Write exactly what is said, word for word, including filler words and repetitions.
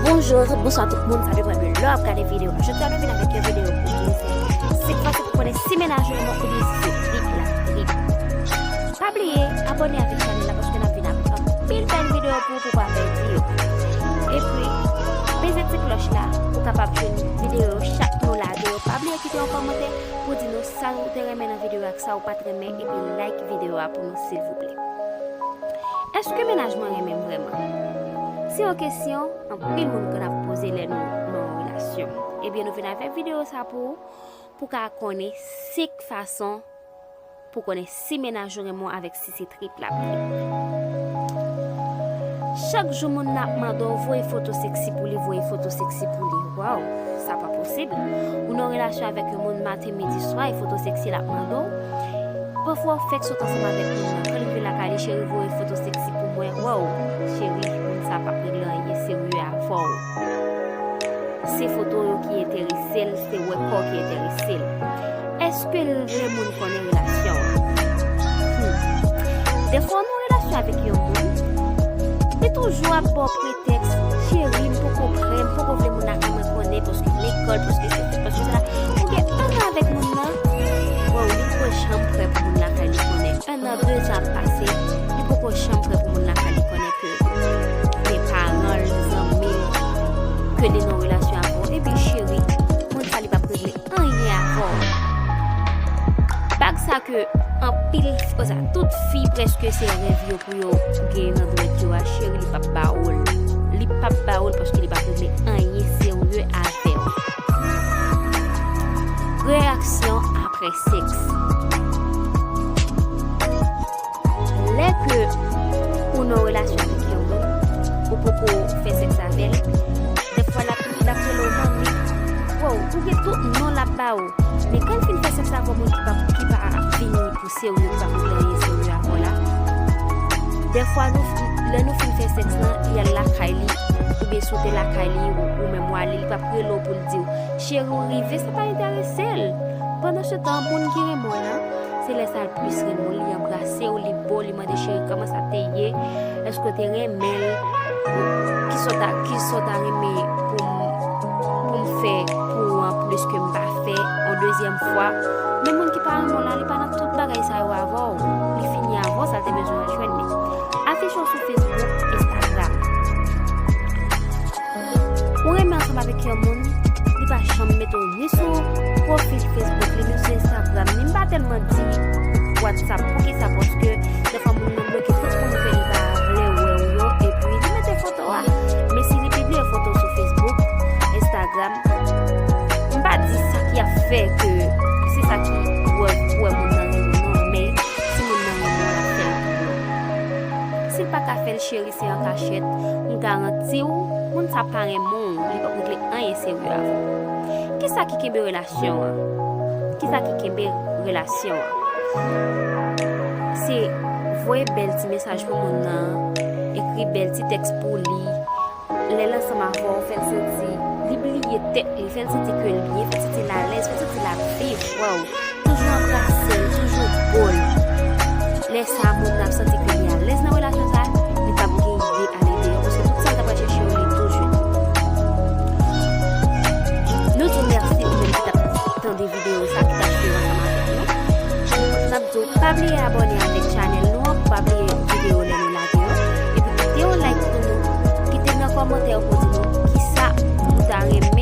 Bonjou, bonswa tout moun, sa depann de lè w ap gade videyo a. Jodi a nou vin avèk yon videyo pou di se senk fason pou konnen si mennaj ou renmen ou byen si se trip l ap trip. Pa bliye abòne avèk chanèl la paske n ap vin avèk anpil bèl videyo pou ou, pou w pa pèdi yo. Epi, peze ti klòch la pou w kapab jwenn videyo yo chak nou lage yo. Pa bliye kite yon kòmantè pou di nou sa ou te renmen nan videyo a ak sa ou pa t renmen, epi like videyo a pou nou silvouplè. Èske mennaj mwen renmen m vrèman? Se yon kesyon anpil moun konn ap poze lè nou nan yon relasyon. Ebyen, nou vin avèk videyo sa pou ou, pou w ka konnen senk fason pou konnen si mennaj ou renmen w avèk si se trip l ap trip. Chak jou moun nan ap mande w voye foto seksi pou li, voye foto seksi pou li. Waw, sa pa posib. Ou nan relasyon avèk yon moun maten, midi, swa, e foto seksi l ap mande w. Pafwa w fèk sot ansanm avèk moun nan. Kan li rive lakay li, cheri, voye foto seksi pou mwen. Waw, cheri, moun sa p ap regle anyen serye avè w. Se foto yo ki enterese l, se wè kò ki enterese l. Èske l vle moun konnen relasyon an? Hmm. Dèfwa w nan relasyon avèk yon moun, li toujou ap ba w pretèks, cheri, m poko prè, m poko vle moun lakay mwen konnen, paske lekòl, paske sesi, paske sela. Ou gen annan avèk moun nan, waw, li poko janm prè pou moun lakay li konnen. Annan, de zan ap pase, li poko janm prè pou moun lakay li konnen ke se paran l, zanmi l, ke li nan relasyon avè w. Epi cheri, moun sa li p ap regle anyen avè w. Bag sa ke anpil, sa, tout fi prèske se rèv yo pou yo gen nan dwèt yo a, cheri, li p ap ba ou l. Li p ap ba ou l paske li p ap regle anyen serye avè w. Reyaksyon apre sèks. Lè ke ou nan relasyon avèk yon moun, ou poko fè sèks avè l, dèfwa l ap, l ap rele w manmi. Wow, ou gen tout non l ap ba ou. Men kan l fin fè sèks avè w, moun ki pa, ki pa vini pou serye, ki pa pou gen anyen serye avè w la, dèfwa nou, lè nou fin fè sèks lan, li al lakay li, oubyen si w te lakay li, ou, ou menm w ale, li p ap rele w pou l di w, cheri, w rive, sa pa enterese l. Pandansetan, moun ki renmen w lan, se lè sa l plis renmen w, li anbrase w, li bo, li mande, cheri, kòman sa te ye? Èske w te renmen l? Kisa w ta, kisa w ta renmen pou m, pou m fè pou ou anplis ke m pa fè yon dezyèm fwa? Men moun ki pa renmen w la, li pa nan tout bagay sa yo avè w. Li fini avè w, sa l te bezwen al jwenn li. Afiche w sou Facebook, Instagram. Ou renmen ansanm avèk yon moun, li pa janm mete w ni sou pwofil Facebook li, ni sou Instagram li. M pa tèlman di WhatsApp. Poukisa? Paske dèfwa moun nan bloke tout moun ke li pa vle wè w yo, epi li mete foto a. Men si li pibliye foto sou Facebook, Instagram, m pa di sa ki ap fè ke se sa ki pou wè, pou wè moun nan renmen w non, men si moun nan renmen w, l ap fè l pou ou. Si l pa ka fè l, cheri, se an kachèt, m garanti w, moun sa pa renmen w, li p ap regle anyen serye avè w. Kisa ki kenbe relasyon an? Kisa ki kenbe relasyon an? Se voye bèl ti mesaj pou moun nan, ekri bèl ti tèks pou li. Lè l ansanm avè w, fè l santi li bliye tèt li, fè l santi ke l byen, fè l santi l alèz, fè l santi l ap viv. Waw! Toujou anbrase l, toujou bo l. Lè sa a, moun nan ap santi ke li alèz nan relasyon sa a, li p ap gen ide ale deyò, paske tout sa l t ap al chèche yo, li toujou. Nou di w mèsi ou menm ki t ap tande videyo sa, ki t ap swiv ansanm avèk nou. N ap di w pa bliye abòne avèk chanèl nou an, pou pa bliye videyo lè nou lage yo. Epi kite yon like pou nou, kite nan kòmantè pou di nou kisa ou ta renmen